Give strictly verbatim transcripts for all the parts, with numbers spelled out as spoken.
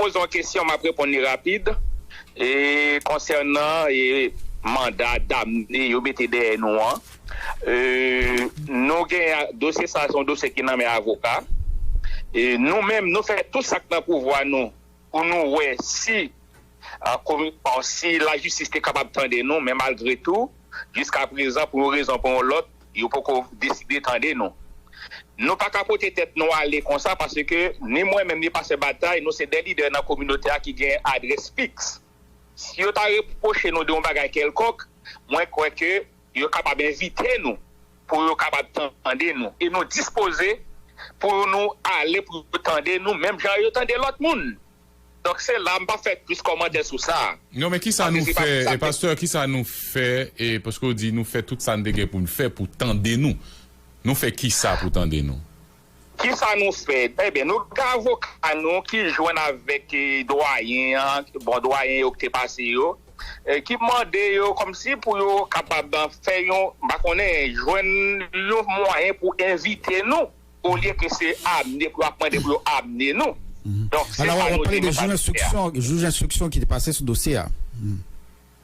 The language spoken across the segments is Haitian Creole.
poze yon kesyon, m ap reponn li rapid. E konsènan e manda damne yo mete dèyè nou an, e, nou gen a- dosye sa, se yon dosye ki nan men avoka. E nou menm, nou fè tout sa k nan pouvwa nou pou nou wè si, a, komi- bon, si lajistis te kapab tande nou, men malgre tou, jiska prezan, pou yon rezon pou yon lòt, yo poko deside tande nou. Nou pa ka pote tèt nou ale konsa, paske ni mwen menm, ni pastè Batay, nou se de lidè nan kominote a ki gen adrès fiks. Si yo ta repwoche nou de yon bagay kèlkonk, mwen kwè ke yo kapab envite nou pou yo kapab tande nou. E nou dispoze pou nou ale pou yo tande nou, menm jan yo tande lòt moun. Donk, se la, m pa fè plis kòmantè sou sa. Non, men kisa nou fè, e pastè, kisa nou fè, e paske w di nou fè tout sa n te gen pou n fè pou tande nou. Nou fè kisa pou tande nou? Kisa nou fè? Ebyen, nou gen avoka nou ki jwenn avèk e, dwayen an, bon, dwayen yo ki te pase yo, e, ki mande yo kòmsi pou yo kapab fè yon, m pa konnen, jwenn yon mwayen pou envite nou, olye ke se amne pou yo ap mande pou yo amne nou. Donk, se sa nou di nou pa vle fè a. Jou enstriksyon ki te pase sou dosye a.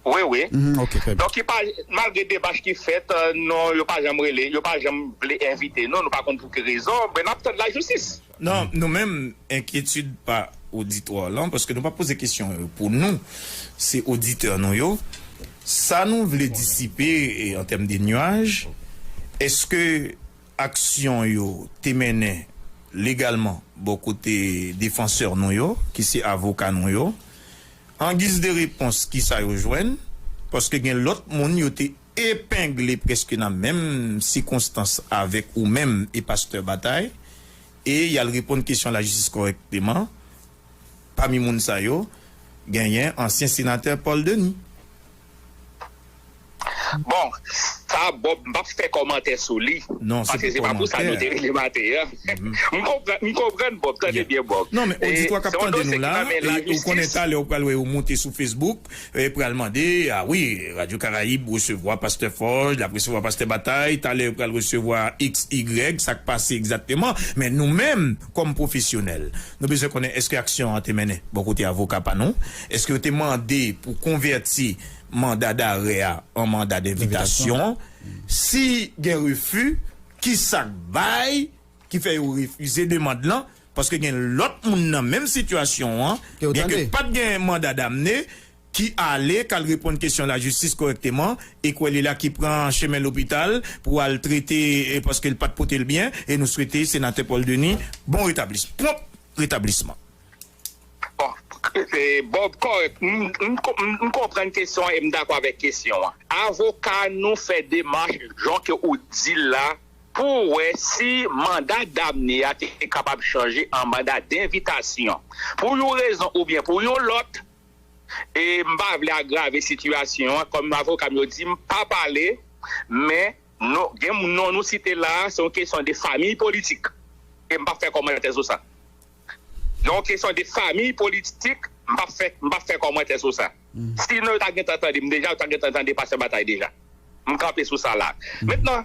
Wi, wi. Donk, ki pa, malgre demach ki fèt, non, yo pa janm rele, yo pa janm vle envite nou, nou pa konn pou ki rezon, men n ap tann lajistis. Non, nou menm, enkyetid pa oditwa lan, paske nou pa poze kesyon yo pou nou, se oditè nou yo. Sa nou vle disipe e, an tèm de nyaj, èske aksyon yo te mennen legalman bò kote defansè nou yo, ki se avoka nou yo? An giz de repons, kisa yo jwenn? Paske gen lòt moun yo te epengle prèske nan menm sikonstans avèk ou menm e pastè Batay, e y al reponn kesyon lajistis kòrèkteman. Pami moun sa yo, genyen ansyen senatè Paul Denis. Bon, sa Bob, m p ap fè kòmantè sou li. Non, se pa kòmantè. Paske se pa pou sa nou te rele maten an. M konprann, m konprann Bob, tande byen Bob. Non, men oditwa k ap tande nou la, e ou konnen talè ou pral wè yo monte sou Facebook, e pral mande, a wi, Radyo Karayib resevwa pastè Forge, l ap resevwa pastè Batay, talè yo pral resevwa X Y, sa k pase egzakteman. Men nou menm, kòm pwofesyonèl, nou bezwen konnen èske aksyon an te mennen bò kote avoka pa nou? Èske yo te mande pou konvèti manda darè a an manda denvitasyon? Si gen refi, ki sa k bay ki fè yo refize demann lan? Paske gen lòt moun nan menm sitiyasyon an, byenke pa t gen manda damne, ki ale, k al reponn kesyon lajistis kòrèkteman, e kwè li la ki pran chemen lopital pou al trete, e paske l pa t pote l byen, e nou swete senatè Paul Denis bon retablis-, pwonp retablisman. Bon, e, Bob, kòrèk. M, m, m, m konprann kesyon an e m dakò avèk kesyon an. Avoka nou fè demach, jan ke ou di l la, pou wè si manda damne a te kapab chanje an manda denvitasyon. Pou yon rezon oubyen pou yon lòt, e m pa vle agrave sitiyasyon an, kòm avoka m yo di, m pa pale, men non, gen moun non nou site la a, se yon kesyon de famiy politik. E m p ap fè kòmantè sou sa. Yon kesyon de famiy politik, m p ap fè, m p ap fè kòmantè sou sa. Sinon, yo ta gentan tande m deja, yo ta gentan tande pastè Batay deja. M kanpe sou sa la. Mentnan,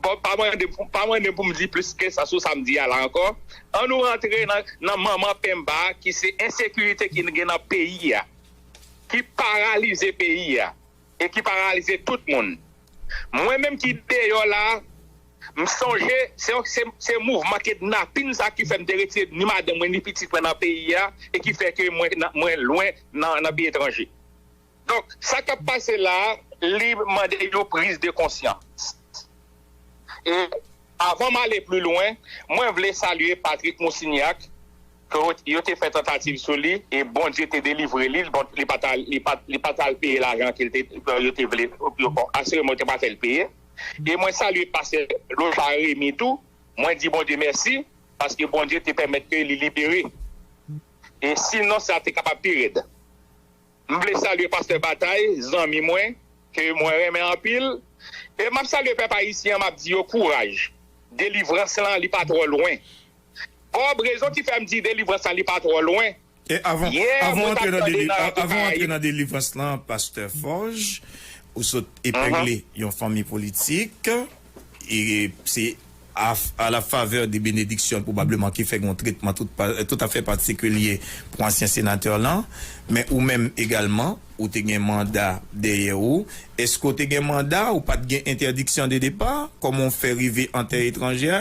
bon, pa mande, pa mande pou m di plis ke sa sou sa m di a la ankò. An nou rantre nan, nan manman penba ki se ensekirite ki gen nan peyi a, ki paralize peyi a e ki paralize tout moun. Mwen menm ki deyò la, m sonje se, se, se mouvman kidnapin sa ki fè m te retire ni madanm mwen ni pitit mwen nan peyi a e ki fè ke mwen, mwen lwen nan, nan peyi etranje. Donk, sa k ap pase la a, li mande yon priz de konsyans. E avan m ale pli lwen, mwen vle salye Patrick Moussignac, ke yo, yo te fè tantativ sou li, e Bondye te delivre li, bon, li pa t al, li pa, li pa t al peye lajan ke l te, yo te vle, yo, bon, asireman yo te pa fè l peye. E mwen salye pastè Loja Remy tou, mwen di Bondye mèsi, paske Bondye te pèmèt ke li libere. E sinon, sa te kapab pi rèd. M vle salye pastè Batay, zanmi mwen, ke mwen renmen anpil. E m ap salye pèp ayisyen an, m ap di yo kouraj. Delivrans lan, li pa twò lwen. Bob, rezon ki fè m di delivrans lan, li pa twò lwen. E avan, avan antre nan deli-, a-, avan antre nan delivrans lan, pastè Forge, ou sot epengle yon fanmi politik, e se à, à la faveur de bénédictions probablement ki fè gen yon tretman tout, pa- tout à fait particulier pour ancien sénateur lan, men ou menm également ou te gen manda dèyè ou. Èske w te gen manda, ou pa t gen entèdiksyon de depa? Kòman w fè rive an tè etranjè?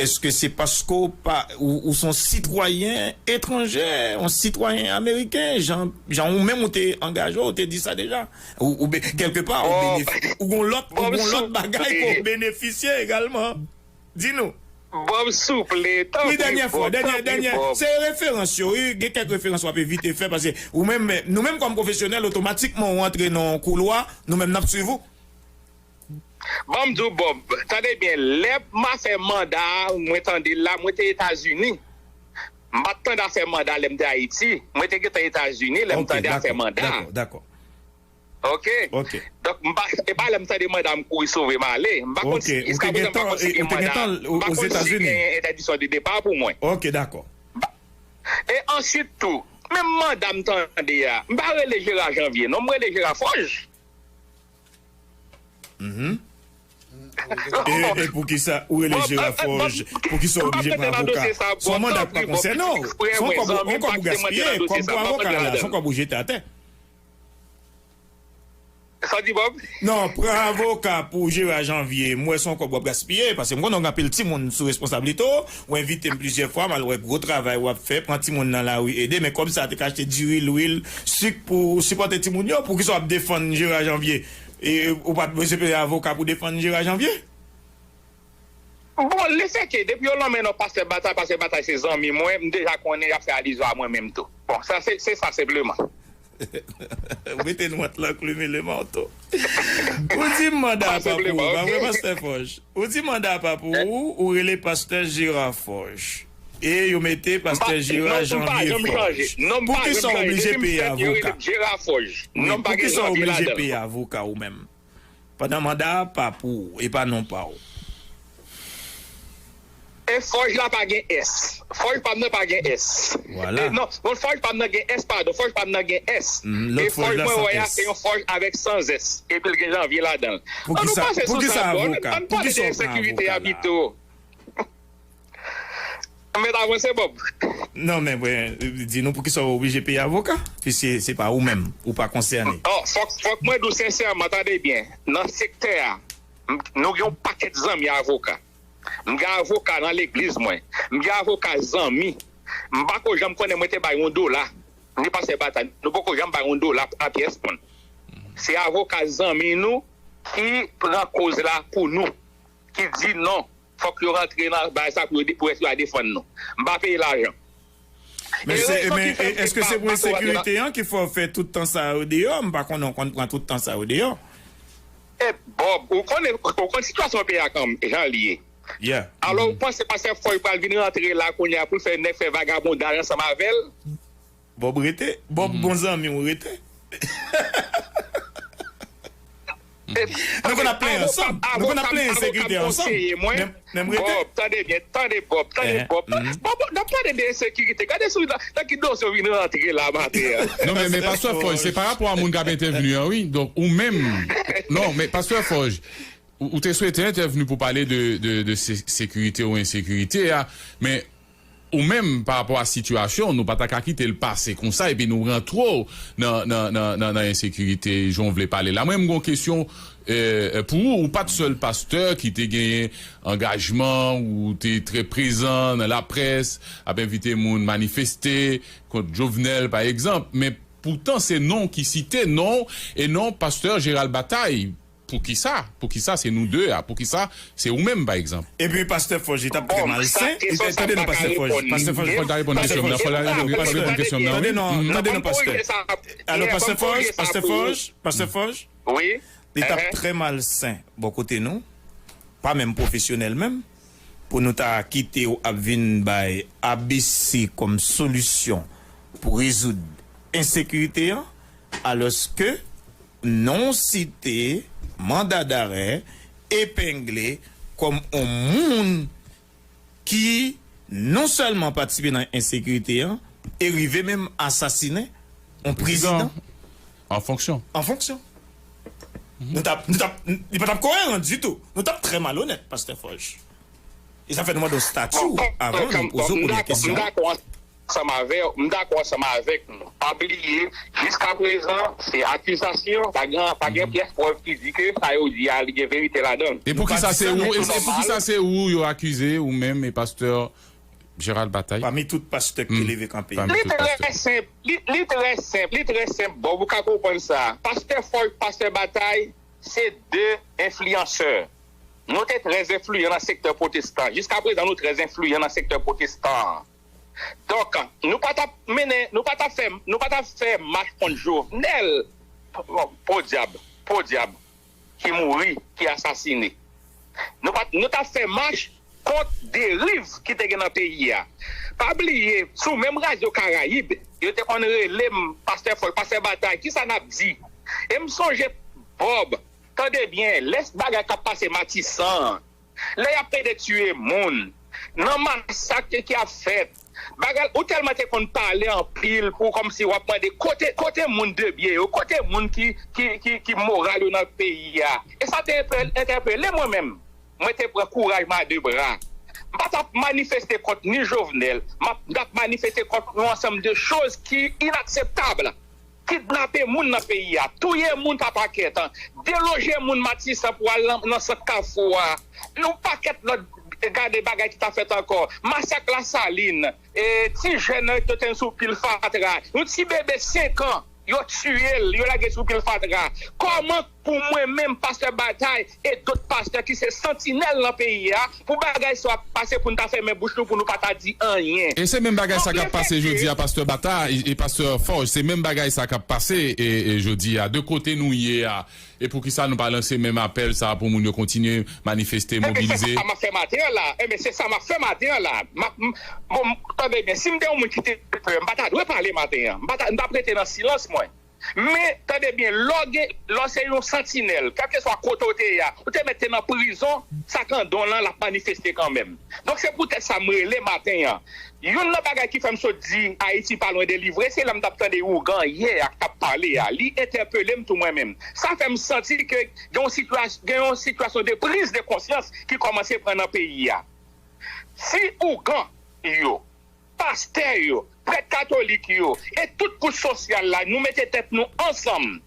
Èske se paske w pa ou, ou se yon sitwayen etranjè, yon sitwayen ameriken, jan, jan ou menm ou te angaje w, ou te di sa deja? Ou, ou be- kèlke pa ou, benefisye, ou gon lòt ou gon lòt bagay ke w benefisye egalman. Di nou. Bob souple, tanpri. Wi, dènyè fwa, dènyè dènyè se referans yo wi, gen kèk referans w ap evite fè paske ou menm, nou menm kòm pwofesyonèl otomatikman ou antre nan yon koulwa, nou menm n ap swiv ou. Ban m di w Bob, tande byen, lè m a fè manda a, mwen tande l la, mwen te Etazini. M pa t tande afè manda lè m te Ayiti. Mwen te gentan Etazini lè m tande afè manda a. Dakò. Ok. Donk, m pa, e pa lè m tande manda m kouri sove m ale. M pa konn si, jiska prezan m pa konn si gen manda, m pa konn si gen entèdiksyon de depa pou mwen. Ok, dakò. E answit tou, menm manda m tande a, m pa rele Jera Janvye, non, m rele Jera Fòj. Mhm. E, e poukisa ou rele Jera Fòj? Poukisa w oblije pran avoka? Se yon manda k pa konsène w. Se yon kòb, yon kòb ou gaspiye, kòb pou avoka la, se yon kòb ou jete atè. Sa w di, Bob? Non, pran avoka pou Jera Janvye, m wè se yon kòb w ap gaspiye, paske m konnen w gen anpil timoun sou responsablite w, ou envite m plizyè fwa, m al wè gwo travay w ap fè, pran timoun nan lari, ede, men kòb sa a te ka achte diri, lwil, sik pou sipòte timoun yo, poukisa w ap defann Jera Janvye? E ou pa t bezwen peye avoka pou defann Jera Janvye? Bon, lefètke depi yo lonmen non Pastè Batay, Pastè Batay se zanmi mwen, m deja konnen y ap fè alizyon a mwen menm tou. Bon, sa se, se sa senpleman. Ou mete nwat lan Clemele Marto. Ou di m manda a pa pou ou, pa vre, Pastè Fòj? Ou di manda a pa pou ou, ou rele Pastè Jera Fòj. E yo mete Pastè Jera Janvye Fòj. Poukisa w oblije peye avoka? Wi, poukisa w oblije peye avoka ou menm? Pandan manda a pa pou ou, e pa non pa w. E Fòj la pa gen S. Fòj pa m nan pa gen S. Vwala. E non, non, Fòj pa m nan gen S, padon. Fòj pa m nan gen S. E Fòj mwen wè a, se yon Fòj avèk sans S. Epi l gen Janvye ladan l. Ann nou pase sou sa, bon, ann pale de ensekirite a pito. Mèt avanse, Bob. Non, men, bon, di nou poukisa w oblije peye avoka, piske se pa ou menm, ou pa konsène. Oh, fòk, fòk mwen di w sensèman, tande byen, nan sektè a, m- nou gen yon pakèt zanmi avoka. M gen avoka nan legliz mwen. M gen avoka zanmi. M pa ko janm konnen mwen te bay yon dola. Ni Pastè Batay, nou poko janm bay yon dola a pyès moun. Se avoka zanmi nou ki pran koz la pou nou, ki di non, fòk yo rantre nan bagay sa pou yo de- pou yo defann nou. M pa peye lajan. Men se, men, èske se pou ensekirite an ki fè w fè tout tan sa yo deyò? M pa konnen w konn pran tout tan sa yo deyò. E Bob, ou konnen, ou konn sitiyasyon peyi a kanmenm, jan l ye. Alò, ou panse Pastè Fòj pral vin rantre la kounye a pou l fè nèg fè vagabondaj ansanm avè l? Bob rete. Bob, bon zanmi w rete. Nou konn ap plenyen ansanm. Nou konn ap plenyen ensekirite ansanm. Menm rete. Bob, tande byen, tande Bob, tande Bob. Bob, n ap pale de ensekirite. Gade sou nan ki dosye w vin rantre la maten an. Non, men, men Pastè Fòj, se pa rapò a moun k ap entèvni an, wi. Donk, ou menm. Non, men Pastè Fòj, ou, ou te swete entèvni pou pale de, de, de se- sekirite ou ensekirite a, men ou menm, pa rapò a sitiyasyon, nou pa ta ka kite l pase konsa, epi nou rantre w nan, nan, nan, nan, nan ensekirite, jan w vle pale la. Mwen, m gon kesyon, eh, pou ou, ou pa t sèl pastè ki te genyen angajman, ou te trè prezan nan laprès, ap envite moun manifeste kont Jovenel, pa egzanp, men poutan se non ki site, non, e non pastè Jérald Bataille. Poukisa? Poukisa se nou de a? Poukisa se ou menm, pa egzanp? Epi pastè Fòj, li t ap trè malsen. Tande non, pastè Fòj. Pastè Fòj. Fò l ta reponn kesyon m nan. Fò l ta reponn kesyon m nan, wi. Tande non, tande non, pastè. Alò, pastè Fòj, pastè Fòj, pastè Fòj. Wi. Li t ap trè malsen bò kote nou, pa menm pwofesyonèl menm, pou nou ta kite w ap vin bay A B C kòm solisyon pou rezoud ensekirite an, alòske non w site, manda darè, epengle kòm on moun ki non sèlman patisipe nan ensekirite an, e rive menm asasinen on prezidan an fonksyon. An fonksyon. Nou t ap, nou t ap, li pa t ap koeran ditou. Nou t ap trè malonèt, pastè Fòj. E sa fè nou mande w stati w avan nou poze w premye kesyon. M dakò ansanm avè, m dakò ansanm avèk nou. Pa bliye, jiskaprezan, se akizasyon, pa gen, pa gen pyès prèv ki di ke sa yo di a, li gen verite ladan l. E poukisa se ou, e, e poukisa se ou yo akize, ou menm e pastè Gérald Bataille? Pami tout pastè ki te leve kanpe. Li trè senp, li, li trè senp, li trè senp. Bon, ou ka konprann sa. Pastè Fòy, pastè Batay, se de enfliyansè. Nou te trè enfliyan nan sektè pwotestan. Jiskaprezan, nou trè enfliyan nan sektè pwotestan an. Donk, nou pa t ap mennen, nou pa t ap fè, nou pa t ap fè mach kont Jovenel. Podyab, podyab, ki mouri, ki asasine. Nou pa, nou t ap fè mach kont deriv ki te gen nan peyi a. Pa bliye, sou menm Radyo Karayib, yo te konn rele m pastè Fòy, pastè Batay, kisa n ap di? E m sonje Bob, tande byen, lè bagay k ap pase Matisan an, lè y ap plede tiye moun, nan masak ki ap fèt, bagay, ou tèlman te konn pale anpil pou kòmsi w ap mande kote, kote moun de byen yo, kote moun ki, ki, ki, ki moral yo nan peyi a. E sa te entè-, entèpele mwen menm. Mwen te pran kouraj m a de bra. M pa t ap manifeste kont ni Jovenel, m ap, m t ap manifeste kont yon ansanm de choz ki inakseptab. Kidnape moun nan peyi a, touye moun pa pakèt, deloje moun Matisan pou al nan, nan sant Kafou a. Yon pakèt lòt, gade bagay ki ta fèt ankò. Masak Lasalin, e, ti jèn nan yo te sou pil fatra. Yon ti bebe senk an, yo tiye l, yo lage sou pil fatra. Kòman pou mwen menm, pastè Batay, e dòt pastè ki se santinèl nan peyi a, pou bagay sa ap pase pou n ta fèmen bouch nou, pou nou pa ta di anyen. E se menm bagay sa k ap pase jodi a, pastè Batay, e, e pastè Fòj, se menm bagay sa k ap pase, e, e jodi a. De kote nou ye a, e poukisa nou pa lanse menm apèl sa a pou moun yo kontinye manifeste, mobilize? Ebyen, se sa m ap fè maten an la. Ebyen, se sa m ap fè maten an la. M ap, m, bon, tande byen, si m te yon moun ki te pè, m pa ta dwe pale maten an. M pa ta, m t ap rete nan silans mwen. Men, tande byen, lè w gen, lè w se yon santinèl, kèlkeswa kote w te ye a, ou te mèt te nan prizon, sakandon lan, l ap manifeste kanmenm. Donk, se poutèt sa m rele maten an. Youn nan bagay ki fè m sot di Ayiti pa lwen delivre, se lè m t ap tande ougan yè a k t ap pale a. Li entèpele m tou mwen menm. Sa fè m santi ke gen yon sitiyas-, gen yon sitiyasyon de priz de konsyans ki kòmanse pran nan peyi a. Si ougan yo, pastè yo, prèt katolik yo, e tout kouch sosyal la, nou mete tèt nou ansanm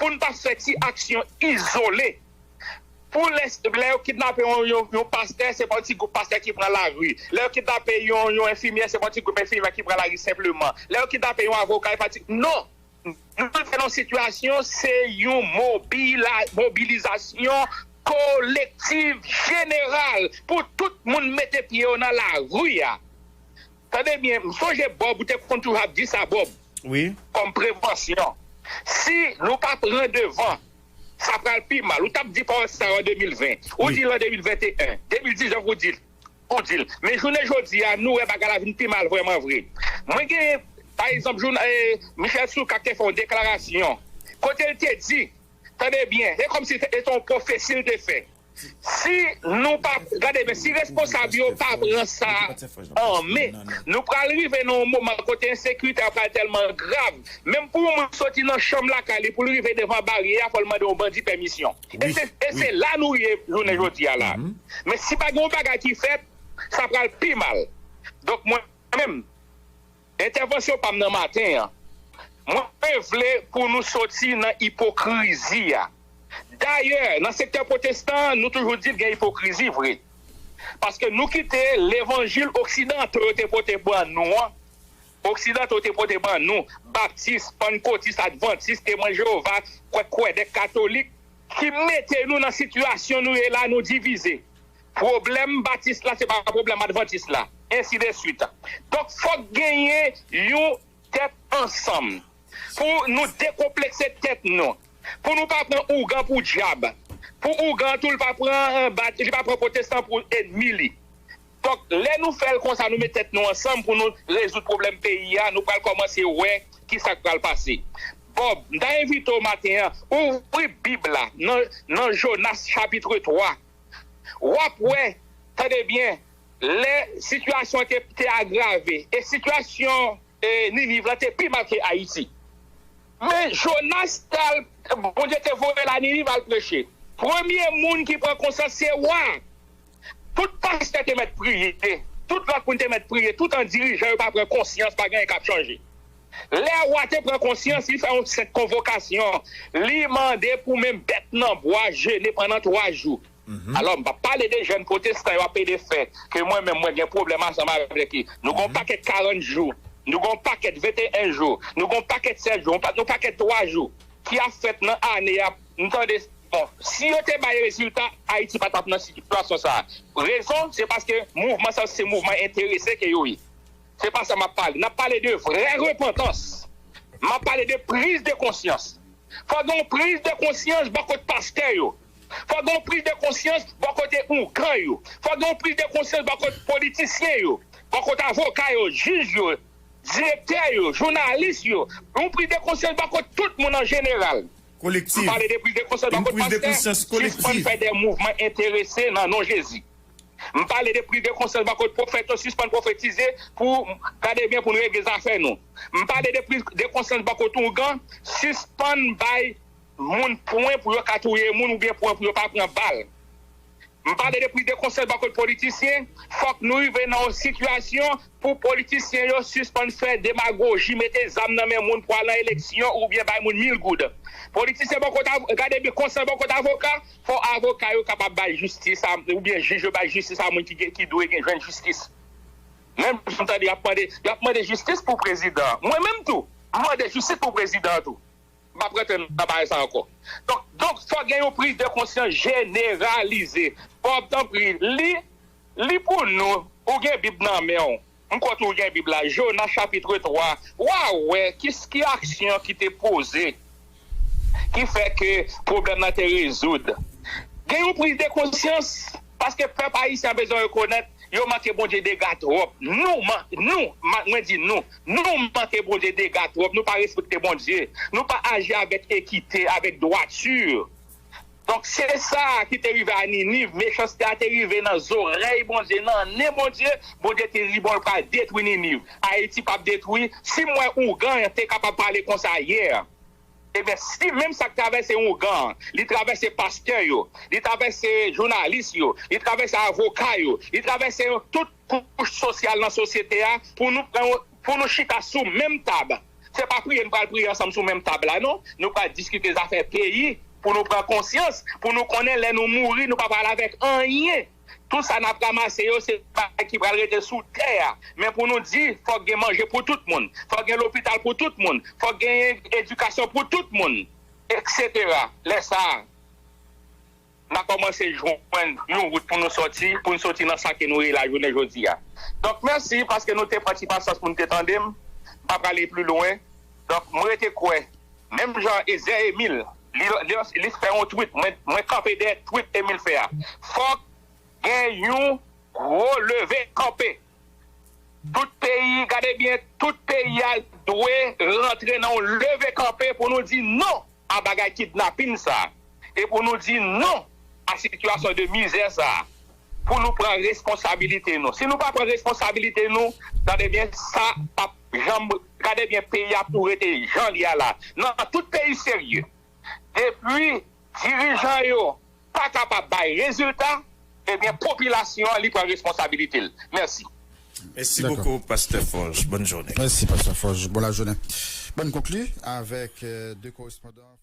pou n pa fè ti aksyon izole. Pou lè, lè yo kidnape yon, yon, yon pastè, se pa yon ti gwoup pastè ki pran lari. Lè yo kidnape yon, yon enfimyè, se pa yon ti gwoup enfimyè ki pran lari senpleman. Lè yo kidnape yon avoka, e pa ti, non! Nou rive nan sitiyasyon, se yon mobila-, mobilizasyon kolektiv jeneral pou tout moun mete pye yo nan lari a. Tande byen, m sonje Bob, ou te konn toujou ap di sa, Bob, wi, kòm prevansyon. Si nou pa pran devan, sa pral pi mal. Ou t ap di pawòl sa yo an de mil ven. Ou di l an de mil venteyen, de mil diznèf, ou di l. Pou di l. Men jounen jodi a, nou wè bagay la vin pi mal vrèman vre. Mwen gen, pa egzanp, jouna-, e, Michel Soukar te fè yon deklarasyon kote l te di, tande byen, e kòmsi se te yon pwofesi l te fè. Si nou pa, gade byen, si responsab yo pa pran sa an men, nou pral rive nan yon moman kote ensekirite a pral tèlman grav, menm pou yon moun soti nan chanm lakay li pou l rive devan baryè a, fò l mande yon bandi pèmisyon. E se, e se la nou ye jounen jodi a la. Men si pa gen yon bagay ki fèt, sa pral pi mal. Donk, mwen menm, entèvansyon pa m nan maten an, mwen vle pou nou soti nan ipokrizi a. Dayè, nan sektè pwotestan an, nou toujou di l gen ipokrizi vre. Paske nou kite levanjil oksidanto yo te pote ban nou an, oksidanto te pote ban nou, baptis, pannkotis, advantis, temwen Jewova, kwè, kwè de katolik, ki mete nou nan sitiyasyon nou ye la, nou divize. Pwoblèm batis la, se pa pwoblèm advantis la, ensi de swit. Donk, fòk genyen yon tèt ansanm pou nou dekonplekse tèt nou, pou nou pa pran ougan pou dyab, pou ougan tou, li pa pran, eh, bat-, li pa pran pwotestan pou ènmi li. Donk, lè nou fè l konsa, nou met tèt nou ansanm pou nou rezoud pwoblèm peyi a, nou pral kòmanse wè ki sa k pral pase. Bob, m ta envite w maten an, ouvri Bib la nan, nan Jonas chapit twa. W ap wè, tande byen, lè sitiyasyon te, te agrave, e sitiyasyon, e, Niniv la te pi mal ke Ayiti. Men Jonas t al, Bondye te voye l a Niniv al preche. Premye moun ki pran konsyans se wa. Tout pastè te mèt priye, tout lòt moun te mèt priye, toutan dirijan yo pa pran konsyans, pa gen anyen k ap chanje. Lè wa te pran konsyans, li fè yon senk konvokasyon, li mande pou menm bèt nan bwa jene pandan twa jou. Alò, m p ap pale de jèn pwotestan yo ap pede fè, ke mwen menm mwen gen pwoblèm ansanm avèk li. Nou gon pakèt karant jou, nou gon pakèt venteyen jou, nou gon pakèt sèt jou, nou pa- nou pakèt twa jou ki ap fèt nan ane a. M tande, bon, si yo te bay rezilta, Ayiti pa t ap nan sitiyasyon sa a. Rezon, se paske mouvman sa se mouvman enterese ke yo ye. Se pa sa m ap pale. N ap pale de vrè repantans. M ap pale de priz de konsyans. Fò gen yon priz de konsyans bò kot pastè yo. Fò gen yon priz de konsyans bò kote ougan yo. Fò gen yon priz de konsyans bò kot politisyen yo, bò kot avoka yo, jij yo, direktè yo, jounalis yo. Yon priz de konsyans bò kot tout moun an jeneral. M pale de priz de konsyans bò kot pastè. Sispann fè de mouvman enterese nan non Jezi. M pale de priz de konsyans bò kot pwofèt yo, sispann pwofetize pou gade byen pou n regle zafè nou. M pale de priz de konsyans bò kot ougan, sispann bay moun pwen pou yo ka touye moun oubyen pwen pou yo pa pran bal. M pale de priz de konsyans bò kot politisyen, fòk nou rive nan yon sitiyasyon pou politisyen yo sispann fè demagoji, mete zam nan men moun pou al nan eleksyon oubyen bay moun mil goud. Politisyen bò kot av- gade byen konsyans bò kot avoka, fò avoka yo kapab bay jistis a, oubyen jij yo bay jistis a moun ki, gen- ki dwe gen jwenn jistis. Menm jan m tande y ap mande, y ap mande jistis pou prezidan. Mwen menm tou, m mande jistis pou prezidan tou. M p ap rantre nan bagay sa ankò. Donk, donk, fò gen yon priz de konsyans jeneralize. Bob, tanpri, li, li pou nou. Ou gen Bib nan men w. M kwè tou ou gen Bib la. Jona chapit twa. W a wè ki, ki aksyon ki te poze ki fè ke pwoblèm nan te rezoud. Gen yon priz de konsyans paske pèp ayisyen an bezwen rekonèt yo manke Bondye dega twòp. Nou, man, nou, man, mwen di nou, nou manke Bondye dega twòp. Nou pa respekte Bondye. Nou pa aji avèk ekite, avèk dwati. Donk, se sa ki te rive a Niniv. Mechanste a te rive nan zòrèy Bondye, nan nen Bondye. Bondye te di, bon, l pral detwi Niniv. Ayiti p ap detwi. Si m wè ougan te kapab pale konsa yè, ebyen, si menm sa k travèse ougan an, li travèse pastè yo, li travèse jounalis yo, li travèse avoka yo, li travèse tout kouch sosyal nan sosyete a pou nou pran, pou nou chita sou menm tab. Se pa priye nou pral priye ansanm sou menm tab la, non. Nou pral diskite zafè peyi pou nou pran konsyans, pou nou konnen lè nou mouri, nou pa pral avèk anyen. Tout sa n ap ranmase yo, se bagay ki pral rete sou tè a. Men pou nou di, fòk gen manje pou tout moun, fòk gen lopital pou tout moun, fòk gen edikasyon pou tout moun, etsetera. Lè sa a, n a kòmanse jwenn yon wout pou nou sòti, pou n sòti nan sa ke nou ye la jounen jodi a. Donk, mèsi paske nou te pran ti pasyans pou n te tande m. M pa prale pli lwen. Donk, mwen rete kwè, menm jan Ezè Emil, li, li, li fè yon tweet, mwen, mwen kanpe dèyè tweet Emil fè a. Fòk gen yon gwo leve kanpe. Tout peyi, gade byen, tout peyi a dwe rantre nan yon leve kanpe pou nou di non a bagay kidnapin sa a. E pou nou di non a sitiyasyon de mizè sa a. Pou nou pran responsabilite nou. Si nou pa pran responsabilite nou, gade byen, sa p ap janm, gade byen, peyi a ap tou rete jan li a la. Nan tout peyi serye, depi dirijan yo pa kapab bay rezilta, ebyen, popilasyon an, li pran responsabilite l. Mèsi. Mèsi bokou, Pastè Forge. Bonne journée. Merci, Pasteur Forge. Bon, la journée. Bonne conclue avec euh, deux correspondants.